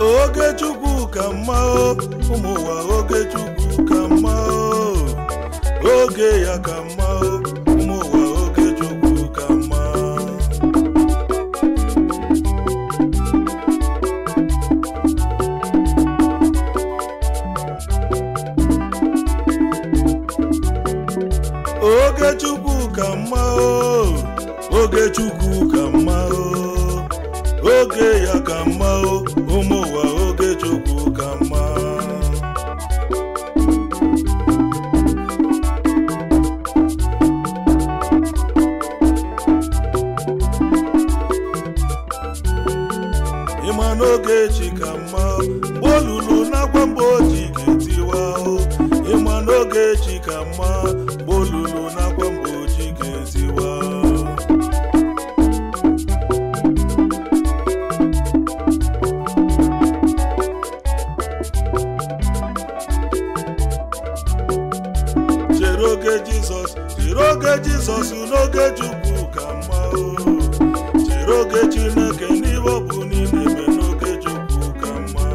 Oge Chukwu ka mma o, ụmụ ụwa oge Chukwu ka mma o. Oge ya ka mma o, ụmụ ụwa oge Chukwu ka mma. Oge Chukwu ka mma o, oge Chukwu ka mma o. Oge ya ka mma o, ụmụ ụwa oge Chukwu ka mma. Ịma n'oge chi ka mma, mgbe olulu n'akwa mgbe oji ga-etiwa o. Ịma n'oge chi ka mma, mgbe olulu n'akwa mgbe oji ga-etiwa. Chere oge Jizọs, chere oge Jizọs n'oge Chukwu ka mma o. Chere oge Chineke n'ihe ọ bụ n'ime eme n'oge Chukwu ka mma.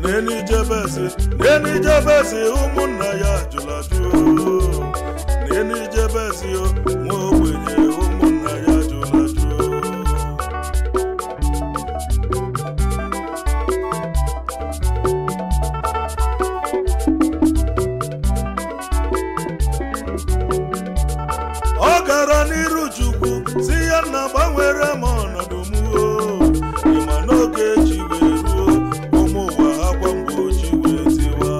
N'elu Jebesi, n'elu Jebesi ụmụnna ya jụrụ ajụ. N'elu Jebesi o, nwa ogbenye ụmụnna ya jụrụ ajụ. Ọ gara n'iru Chukwu si ya na gbanwere m ọnọdụ m o. Ịma n'oge chi wee ruo, ụmụ ụwa akwa mgbochi wee tiwa.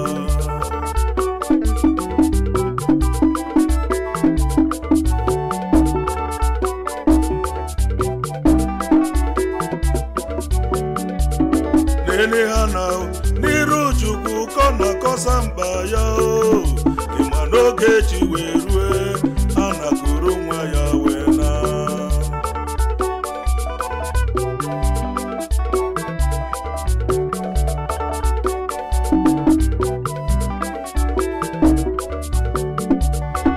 Nene ha na n'iru Chukwu kọ na-akọsa mkpa ya o. Ịma n'oge chi wee rue, a na-akụrụ nwa ya wee na.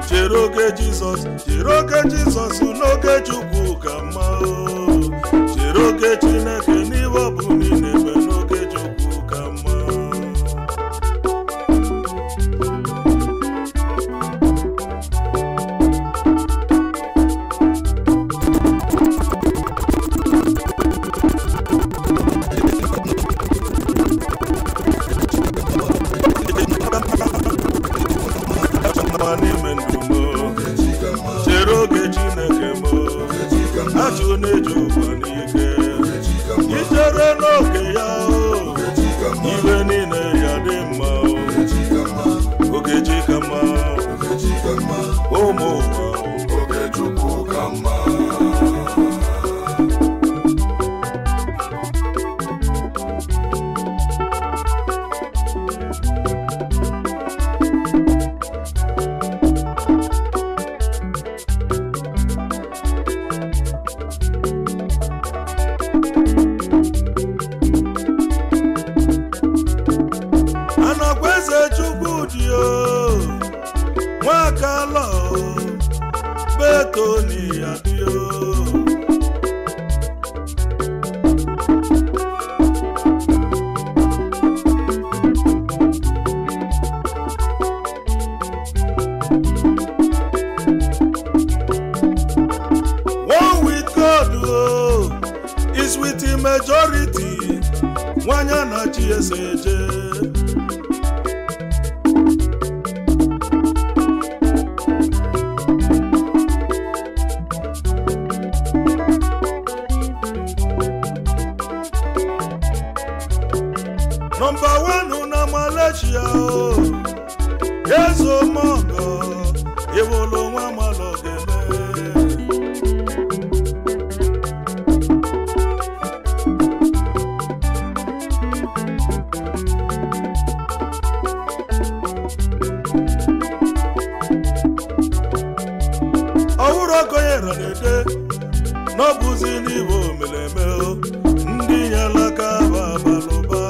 Chere oge Jizọs, chere oge Jizọs n'oge Chukwu ka mma o. Chere oge Chineke n'ihe ọ bụ niile eme n'oge Chukwu ka mma. Mma n'ime ndụ m o. Chere oge Chineke m o. Achụ na-eji ụwa n'ike. Ichere n'oge ya o, iwe niile ya dị mma o. Oge chi ka mma, ụmụ ụwa o. Oge Chukwu ka mma. Anakwa eze Chukwu dị o, nwakala o, betoni ya dị o. One with God o, is with the majority. Nwanya na chi ese eje. Nọmba wanu na Malaysia o, Yezo Mogo, Iwolo nwa malogeme. Ọwụrụ ọkọnyere na-ede, n'ọbụzi n'Igbo meleme o, ndị nyelaka bụ abalụba.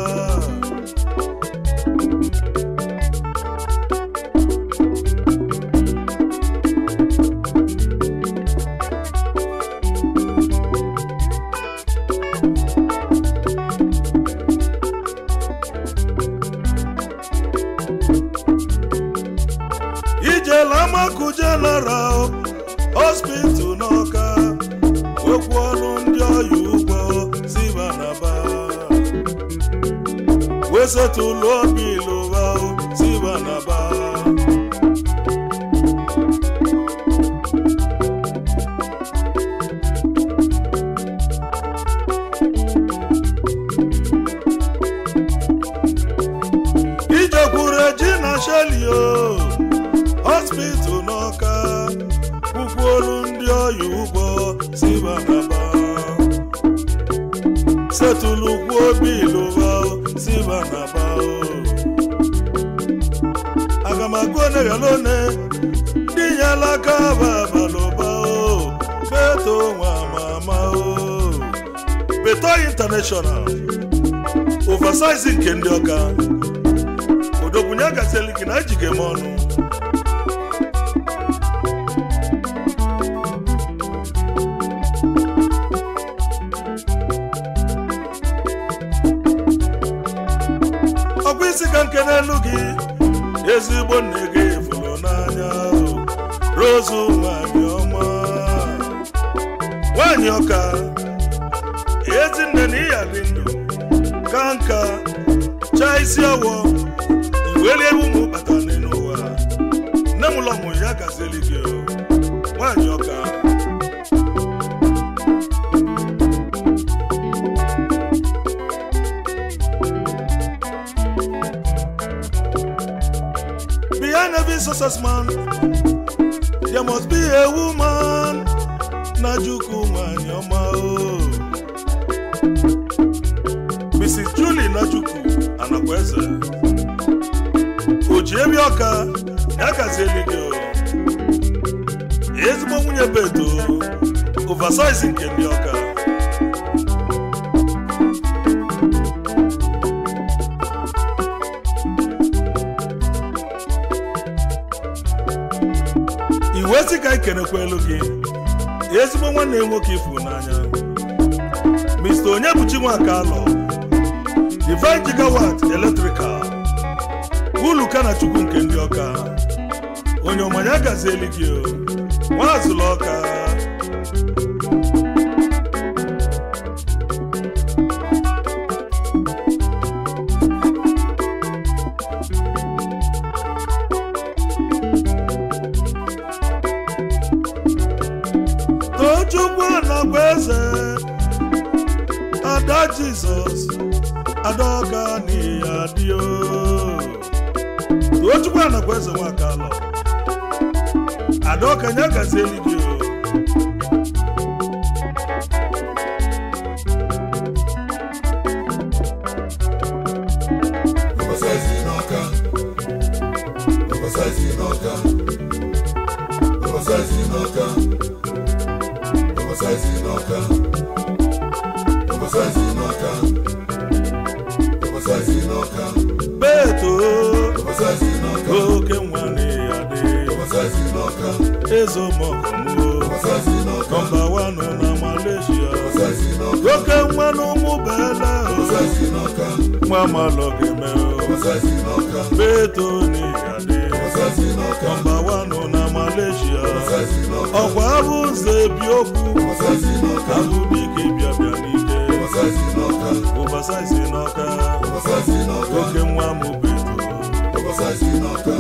Amaku General Hospital n'Ọka wekwu ọrụ ndị ọya ụgwọ sibanaba wesetụlụ obi lụwa sibanaba. Ijekwuru Regina Shelley Hospital n'Ọka kwụkwuolu ndị ọya ụgwọ sibanaba setụlụkwu obi lụwa sibanaba. Agamagụ oneghalone ndị nyela aka babalụba beto nwa mama Beto International oversize nke ndị Ọka Odogunye gazeliki na ejige m ọnụ. Ọkwa isi ka nke n'elu gị ezigbo nne gị fụrụ n'anya Rose nwanyị ọma nwanyị Ọka ezinne na ịya dị ndụ ka nka chaa isi awọ iweli ewu ụmụ bata n'ụwa nne m ụlọ mụ ya gazeli gị nwanyị Ọka. Behind every success man, there must be a woman. Najuku nwanyị ọma o. Mrs. Julie Najuku Anakweze. Ojiemi Ọka ya gazieli gị o. Ezigbo nwunye Beto, oversize nke ndị Ọka. Iwe sị ka ekenekwelu gị ezigbo nwanne nwoke ifu n'anya Mr. Onyebuchi Nwakalọ Divine Gigawatt Electrical Uluka na Chukwu nke ndị Ọka onye ọmanya gazieli gị o nwazụlụ Ọka. Tochukwu Anakweze Ada Jizọs Adaọka n'iya dị o. Tochukwu Anakweze Nwakalọ Adaọka nya gazieli gị o. Oversize n'Ọka. Oversize n'Ọka. Oversize n'Ọka. Oversize n'Ọka. Oversize n'Ọka. Oversize n'Ọka. Beto Oversize n'Ọka. oke nwa n'iya dị Oversize n'Ọka. ezomọkọmụ Oversize n'Ọka. nọmba 1 na Malaysia Oversize n'Ọka. oke nwa n'ụmụ bele Oversize n'Ọka. nwa malọ ga-eme Oversize n'Ọka. Beto n'iya dị Oversize n'Ọka. nọmba 1 na Malaysia Oversize n'Ọka. ọkwa abụ ụzọ ebi okwu Oversize n'Ọka. abụ dike bịa bịa n'ike Oversize n'Ọka. oversize n'Ọka Oversize n'Ọka. oke nwa m Beto. Oversize n'Ọka.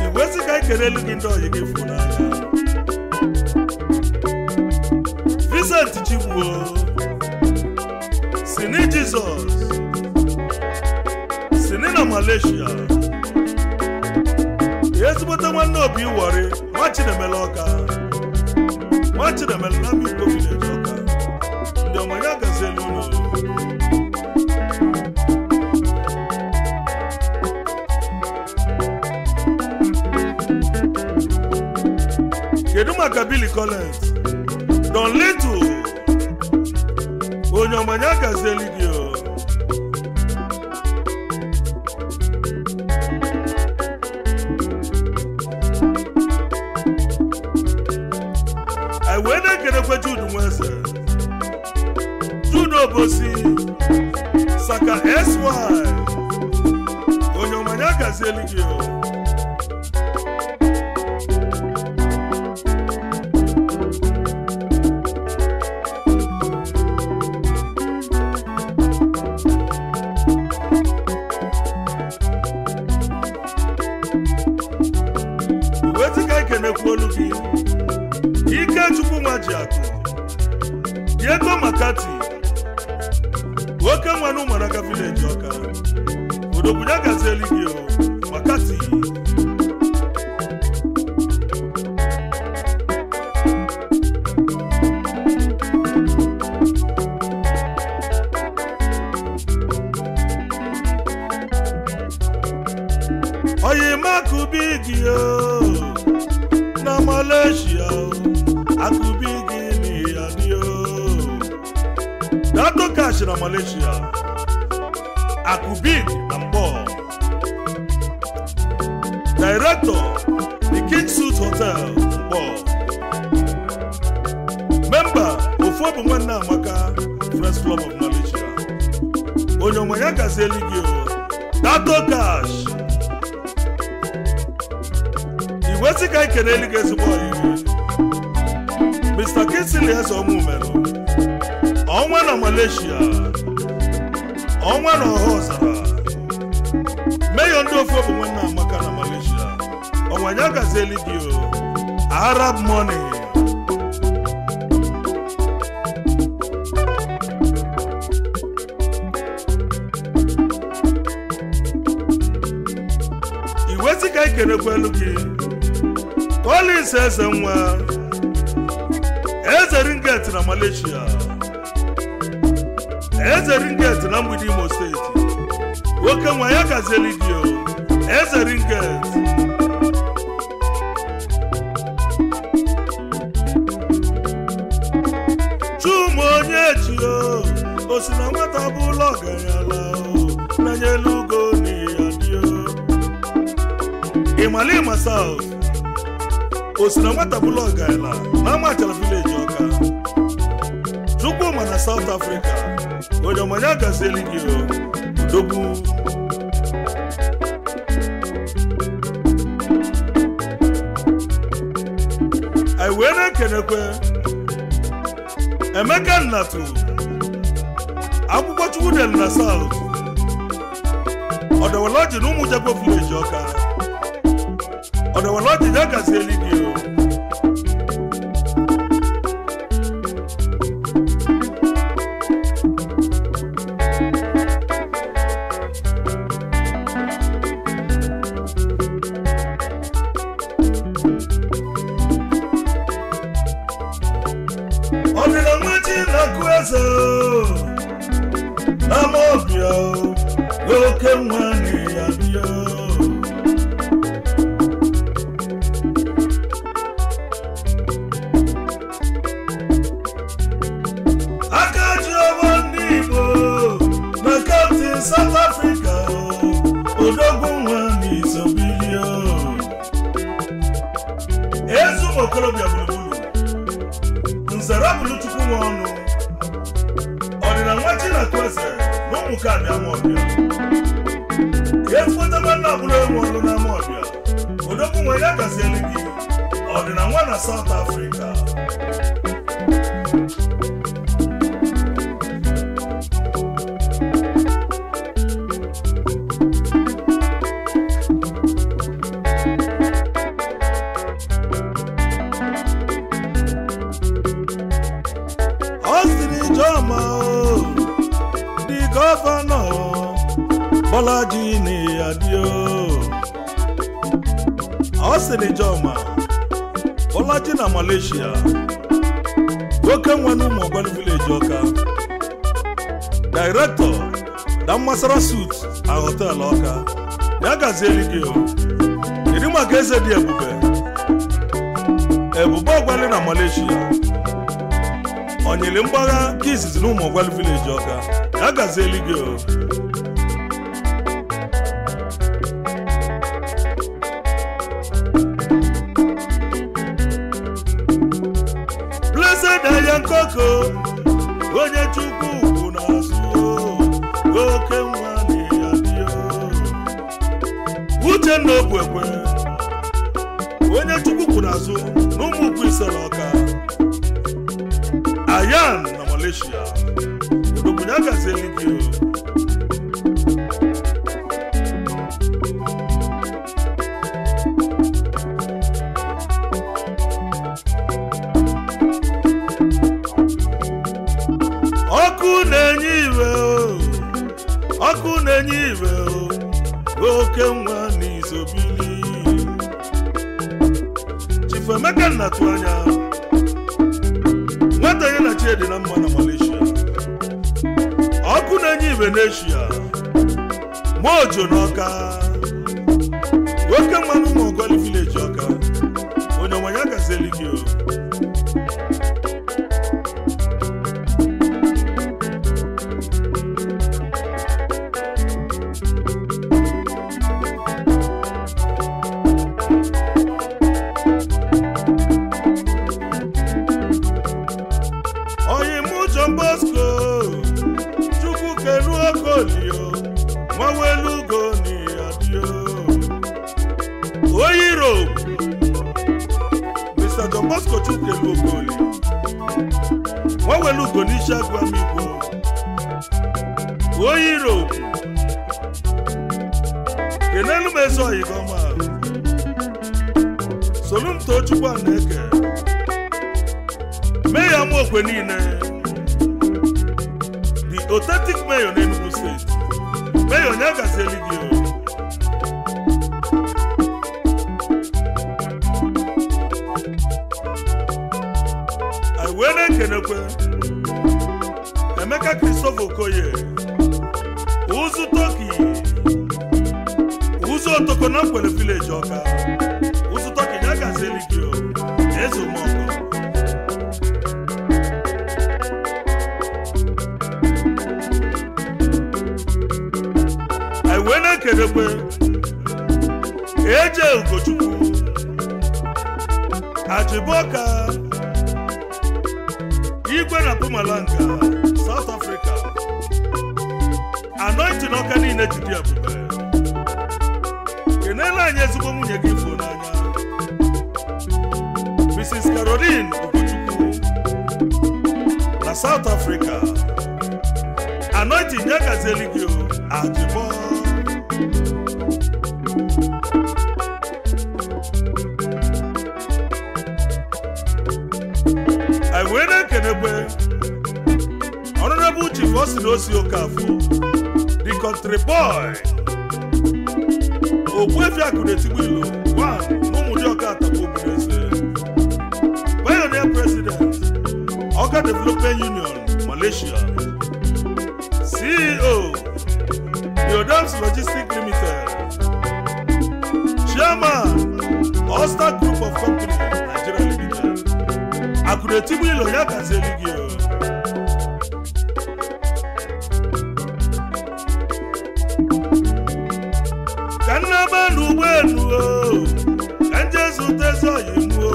Igwe sị ka ekelelu gị ndị ọyị gị fụ n'anya Vincent Chigbuo Sini Jizọs Sini na Malaysia ezigbote nwanne Obi Wari nwa Chinemele Ọka nwa Chinemele na Amiko Village Ọka ndị ọnwa ya gazielu ụlọ. Kedu maka Billy Collins Don Little onye ọmanya gazieli gị o. Anyị wee na-ekelekwa n'Obosi, Saka SY, onye ọmanya gazieli gị o. Olu gị Ikechukwu Nwajiakụ, Diego Makati, nwoke nwa n'Ụmụnaka vileji Ọka, Odogwunya gazieli gị o, Makati. Oyimakubigi o na Malaysia, akubigi ni adio. Dato Cash na Malaysia, Akubig na Mbo. Director, the King Suit Hotel, Mbo. Member, Ofobu Nwanne Amaka, Friends Club of Malaysia. Onyomanya gazieli gị o, Dato Cash. Iwezi ka ikeneli gị ezigbo ọyị Mr. Kingsley Ezeomumeru, ọnwa na Malaysia, ọnwa na ọha ọzara, meyọ ndị ofe bụ nwanne Amaka na Malaysia, ọnwa ya gazieli gị o, Arab Money. Iwezi ka ikenekwelu gị Collins Ezenwa, Eze Ringet na Malaysia, Eze Ringet na mgbidi Imo Steeti, nwoke nwa ya gazieli gị o, Eze Ringet. Chuma Onyechi o, o si na nwata bụ ụlọ ọgaranya o, n'anyelu ugo n'iya dị o. Ịmalima South, o si na nwata bụla ọgaranya na Amachara vileji Ọka, Chukwuma na South Africa, onye ọmanya gazieli gị o, Odogwu. Anyị wee na-ekenekwe Emeka Nnatu, akwụkwọ Chukwudelu na South, Ọdọwọlọji na Ụmụjekwe vileji Ọka, Ọdọwọlọji ya gazieli gị o. Ọdịna nwachi na-akụ eze na amaọbịa oke nwa na ya bịa. Aka ji ọgbọ ndị Igbo na Captain South Africa, Odogwu nwa n'izobilio. Ezu ụmụ okorobịa gburugburu, nzere bụrụ Chukwu nwe ọnụ, ọdịna nwa Chinakụ eze na ụmụka abịa Amaọbịa, ka ekwutaba nna bụrụ enwe ọnụ na Amaọbịa, Odogwu nwa ya gazieli gị, ọdịna nwa na South Africa. Austin Ijoma, the governor, Bolaji Adio. Austin Ijoma, Bolaji na Malaysia, nwoke nwe n'Ụmụọgbalị village Ọka, Director, Damansara Suit and Hotel Ọka, ya gazieli gị o. Kedu maka eze dị ebube, Ebube Ọgbalị na Malaysia, onyele mgbagha nke izizi na Ụmụọgbalị village Ọka, ya gazieli gị o. Blessed Ayan Koko, onye Chukwu ukwu na Onye Chukwu kwuru azụ na ụmụ ukwu ise na Ọka. Ayan na Malaysia. Odokwunye agazieli gị o. Ọkụ na-enye iwe o, ọkụ na-enye iwe o, oke nwa n'izobili. Chief Emeka nnatụ anya nwata ya na Chiedi na mma na Malaysia. Ọkụ na-enye iwe n'Eshia, Mojo n'Ọka, oke nwa n'ụmụ Ogoli village Ọka, onye ọnwa ya gazieli gị o. Oyimu Bosco, Chukwu kelu okolio, nwawelugo ni adio. Oyiro, Mr. John Bosco Chukwu kelu okoli, nwawelugo n'Ishagu Amikwo. Oyiro, kenelu m ezi oyi gị ọma. Solu m too Chukwu a na-eke. Mee ya mụ okwe niile. The authentic mayor n'Enugu Steeti. Mayor onye gazieli gị o. Anyị wee na-ekenekwe Emeka Christopher Okoye, Ụzụ Toki, Ụzụ Otoko na Nkwele Village Ọka. Ụzụ Toki ya gazieli gị o. Eze Ụmụọgọ. Anyị wee na-ekenekwe Eje Ugochukwu, Ajibọka, Igwe na Mpumalanga, South Africa. Anointing Ọka niile jide ebube. Kenela anyị ezigbo nwunye gị ifo n'anya, Mrs. Caroline Ugochukwu na South Africa. Anointing ya gazieli gị o, Ajibọ. Anyị wee na-ekenekwe Honorable Chief Austin Osi Okafor, the country boy, Ogbuefi Akụnetigbu Ilo one n'Ụmụdịọka Atakwa Ogbuneze, Pioneer President, Ọka Development Union, Malaysia, CEO, Leodams Logistics Limited, Chairman, Ulster Group of Company, Nigeria Limited. Akụnetigbu Ilo ya gazieli gị o. Ka nnaba n'ụgbọelu o, ka nje zụta ezi oyi m o,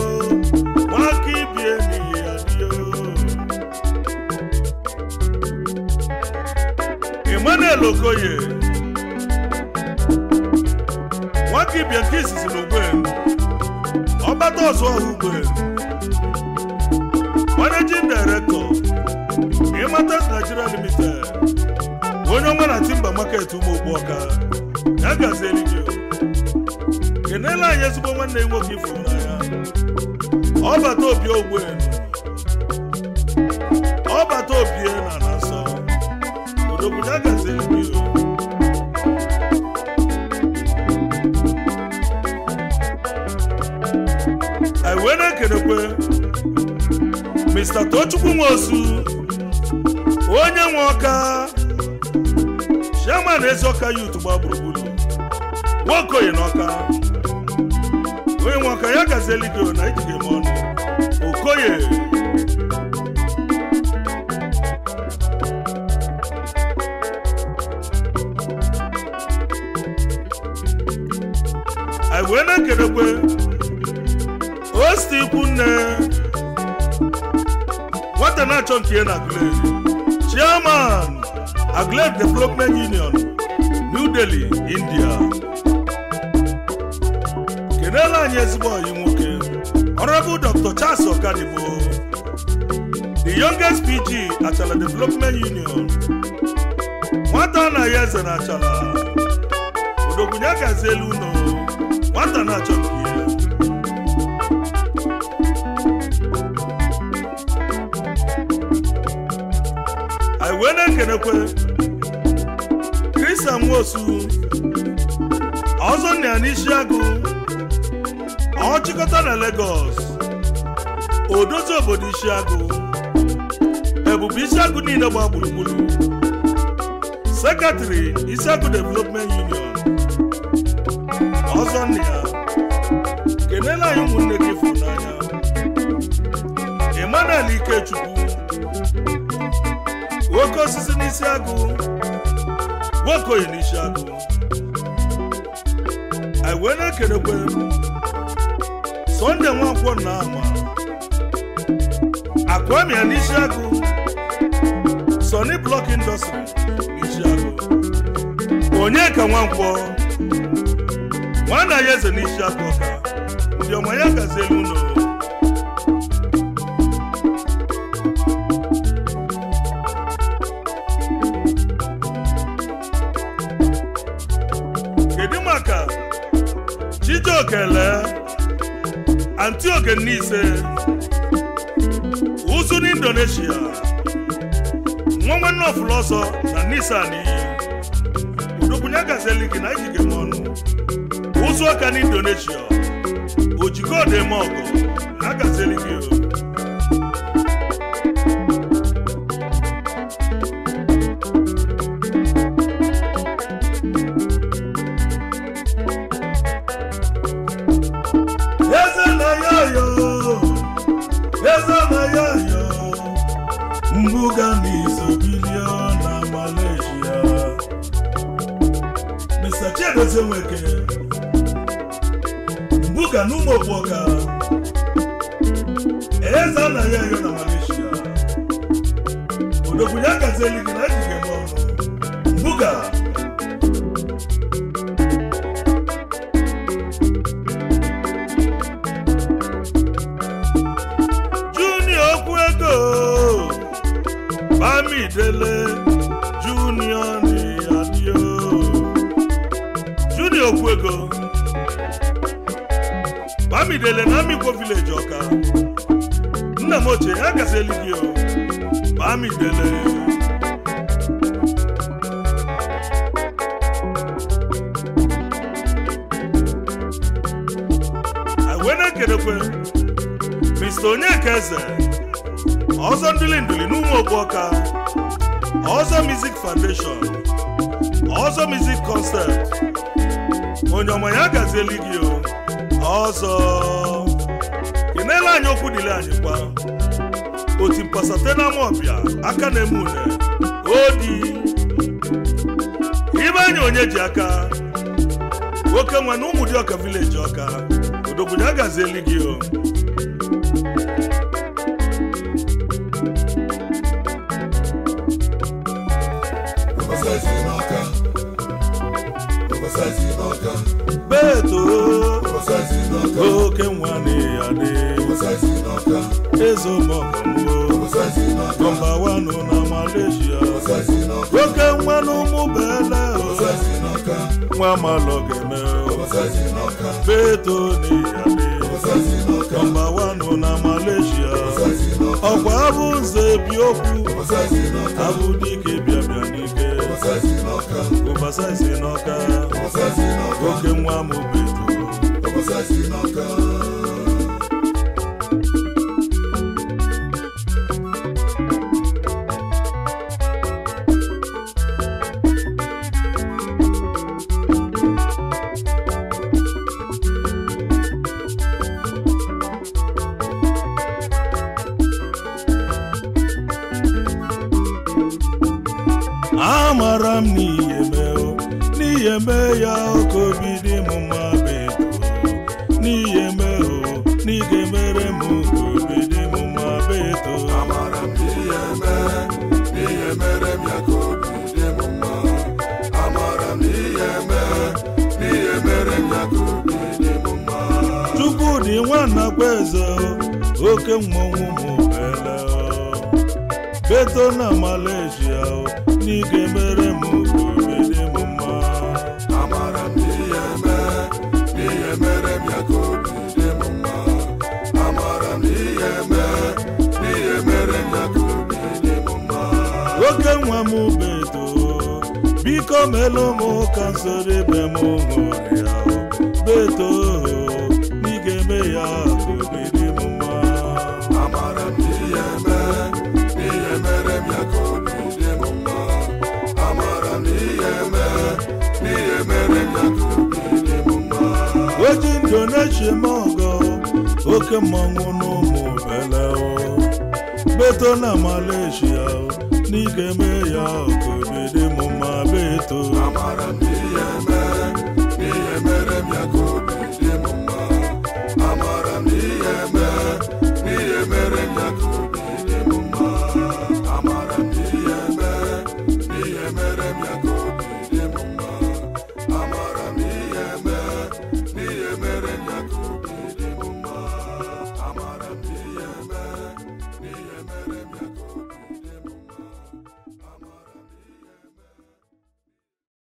nwaka ibie n'ihi ya dị o. Emmanuel Okoye, nwaka ibie nke izizi n'ụgbọelu, ọgbata ọzọ ọhụ ụgbọelu, Managing Director, Imatas Nigeria Limited, onye ọma na Timber Market ụmụ Ogbuọka, ya gazieli gị o. Kenela anyị ezigbo nwanne ya nwoke ifuru n'anya, ọbata obi ogbuelu, ọbata obie na na nsọ odogwu, ya gazieli gị o. Anyị wee na-ekenekwe Mr. Tochukwu Nwosu, onye nwe Ọka, Chairman Ezeọka Youth gba gburugburu, Nwokoye n'Ọka, onye nwe Ọka, ya gazieli gị o na iji eme ọnụ Okoye. Anyị wee na-ekenekwe Osti ikwu nne nwata na-achọ nke ya na Aguleri, Chairman, Aguleri Development Union, New Delhi, India. Kenele Kenela anyị ezigbo ọyị nwoke, Honorable Dr. Charles Okadigbo, the youngest PG Achala Development Union. Nwata na ya eze na Achala odogwunye gazi elu ụlọ nwata na-achọ nke ya. Anyị wee na-ekenekwe Christian Nwosu, ọzọ nna ya n'isi agụ, ọchịkọta na Lagos, odozi obodo isi agụ, ebube isi agụ niile gba gburugburu, Secretary Isiagu Development Union. Ọzọ nna ya, kenela anyị ụmụnne gị fụrụ n'anya, Emmanuel Ikechukwu, nwoke osisi n'isi agụ, nwoke oyi n'isi agụ. Anyị wee na-ekenekwe Sunday Nwankwọ na ama Akwamia n'isi agụ, Sonny Block Industry n'isi agụ, Onyeka Nwankwọ, nwanna ya eze n'isi agụ ọka, ndị ọma ya gazi elu ụlọ. Kedu maka Chijioke Antioke Nise, Uzu n'Indonesia, nwa nwanne ọfụlụ ọsọ na Nissan iyi, Udokwunye gazeli gị na ijige m ọnụ, Ụzụ ọka n'Indonesia, Ojikọdụ eme ọgọ na gazeli gị o. Eze na ya yo, eze na ya yo, mbuga n'izobilio na Malaysia. Mr. Chiedozie Nweke, mbuga n'ụmụ Ogbuọka, eze na ya yo na Malaysia. Odogwu ya gazieli gị na ejige m ọnụ. Mbuga. Junior okwu ego Bamidele Junior ni adio. Junior okwu ego Bamidele na Amikwo village Ọka, nna m ochie ya gazieli gị o, Bamidele. Anyị wee na-ekelekwe Mr. Onyeka Eze, ọzọ nduli nduli n'ụmụ Ogbuọka, ọzọ Music Foundation, ọzọ Music Concert, onye ọma ya gazieli gị o. Ọzọ kenela anyị okwu dịle anyị kwa oti mpasate na amaọbịa aka na-eme une odi ibe anyị onye ji aka nwoke nwa na ụmụ dị ọka vileji ọka, odogwu ya gazieli gị o. Oversize n'ọka. Oversize n'ọka. Beto Oversize n'ọka. oke nwa na ya dị Oversize n'ọka. ezomọkọ Oversize n'ọka. nọmba wanụ na Malaysia. Oversize n'ọka. Oke nwa na ụmụ bele Oversize n'ọka. nwa malọgeme Oversize n'ọka. beto na ya dị Oversize n'ọka. nọmba wanụ na Malaysia. Oversize n'ọka. Ọkwa abụ nze bi okwu Oversize n'ọka. abụ dike bịa bịa n'ike. Oversize n'ọka. Oversize n'ọka. Oversize n'ọka. Oke nwa m beto. Oversize n'ọka. Amara m n'ihe mee o, n'ihe mee ya ka obi dị m mma beto, n'ihe mee o, n'ihe mere m ka obi dị m mma beto. Amara m n'ihe mee, n'ihe mere m ya ka obi dị m mma. Amara m n'ihe mee, n'ihe mere m ya ka obi dị m mma. Chukwudị nwanakwa eze, oke mmọnwụ mụ bele beto na Malaysia, n'ige mere m ka obi dị m mma. Amara m n'ihe eme, n'ihe mere m ya ka obi dị m mma. Amara m n'ihe eme, n'ihe mere m ya ka obi dị m mma. Oke nwa m beto, biko melụ m ka nsoro ebe m ṅụrịa. Beto, n'ige eme ya ka obi dị m mma. Amara m n'ihe eme, n'ihe mere m ya ka obi dị m mma. Amara m n'ihe eme, n'ihe mere m ya ka obi dị m mma. Oji Indonesia m ọgọ, oke mmọnwụ n'ụmụ bele beto na Malaysia, n'ige eme ya ka obi dị m mma, beto. Amara m n'ihe eme, n'ihe mere m ya ka obi dị m mma.